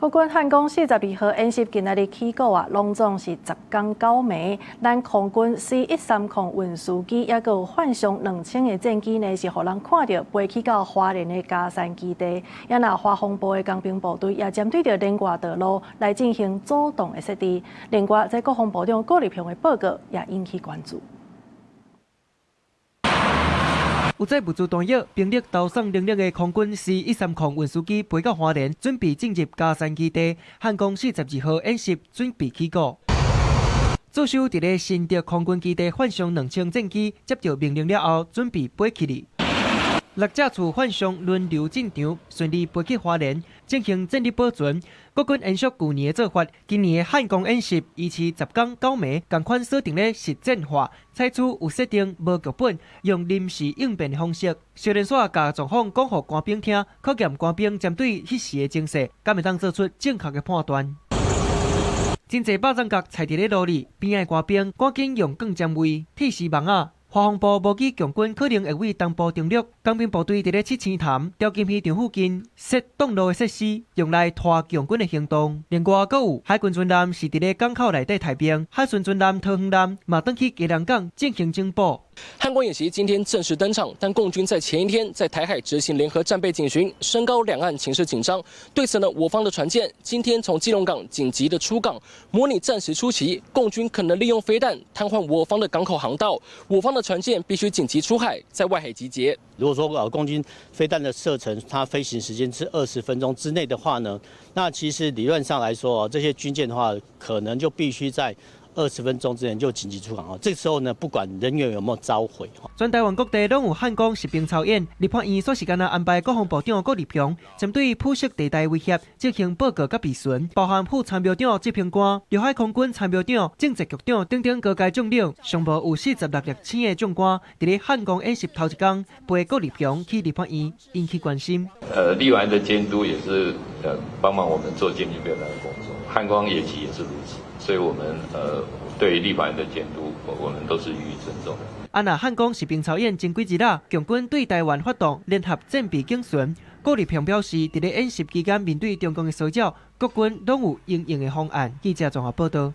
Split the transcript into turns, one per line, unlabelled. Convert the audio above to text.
國軍漢光42號演習今仔日起鼓啊，攏總是10工9暝。咱空軍 C-130運輸機，抑閣有幻象2000的戰機呢，是予人看著飛去到花蓮的佳山基地。也若華防部的工兵部隊也針對著聯外道路來進行主動的設置。另外，這國防部長郭立雄的報告也引起關注。
有載物資彈藥、兵力投送能力的空軍 C-130運輸機飛到花蓮，準備進入佳山基地。漢光42號演習準備起鼓。駐守佇咧新竹空軍基地幻象2000戰機接到命令了後，準備飛起去。六架次幻象輪流進場，順利飛去花蓮進行戰力保存。國軍延續舊年的做法，今年的漢光演習維持10工9暝，仝款鎖定咧實戰化，採取有設定無劇本，用臨時應變的方式。小連紲共狀況講予官兵聽，考驗官兵針對彼時的情勢，敢會當做出正確的判斷。真濟肉粽角踩佇咧爐裡，邊仔的官兵趕緊用鋼針位鐵絲網仔。華防部模擬共軍可能會對東部登陸，工兵部隊佇咧七星潭、釣金魚場附近設擋路的設施，用來拖共軍的行動。另外，閣有海軍軍艦是佇咧港口內底待命，海巡船艦、桃園艦嘛轉去基隆港進行增補。
漢光演習今天正式登場，但共軍在前一天在台海執行聯合戰備警巡，升高兩岸情勢緊張。對此呢，我方的船艦今天從基隆港緊急的出港，模擬戰時初期，共軍可能利用飛彈癱瘓我方的港口航道，我方的船艦必須緊急出海，在外海集結。
如果說共軍飛彈的射程，它飛行時間是20分鐘之內的話呢，那其實理論上來說，這些軍艦的話，可能就必須在20分鐘之內就緊急出港哦。這時候呢，不管人員有沒有遭毀。
全台灣各地攏有漢光實兵操演，立法院煞是干焦安排國防部長郭立雄針對灰色地帶威脅進行報告佮備詢，包含副參謀長執行官、陸海空軍參謀長、政治局長等等高階將領，上無有46粒星的將官，佇咧漢光演習頭一工陪郭立雄去立法院引起關心。
立法院的監督也是幫忙我們做建軍備戰的工作，漢光演習也是如此。所以我們對立法院的監督，我們都是予以尊重的。
啊，若漢光實兵操演前幾日啦，共軍對台灣發動聯合戰備警巡。郭立雄表示，佇咧演習期間面對中共的騷擾，國軍攏有因應的方案。記者綜合報道。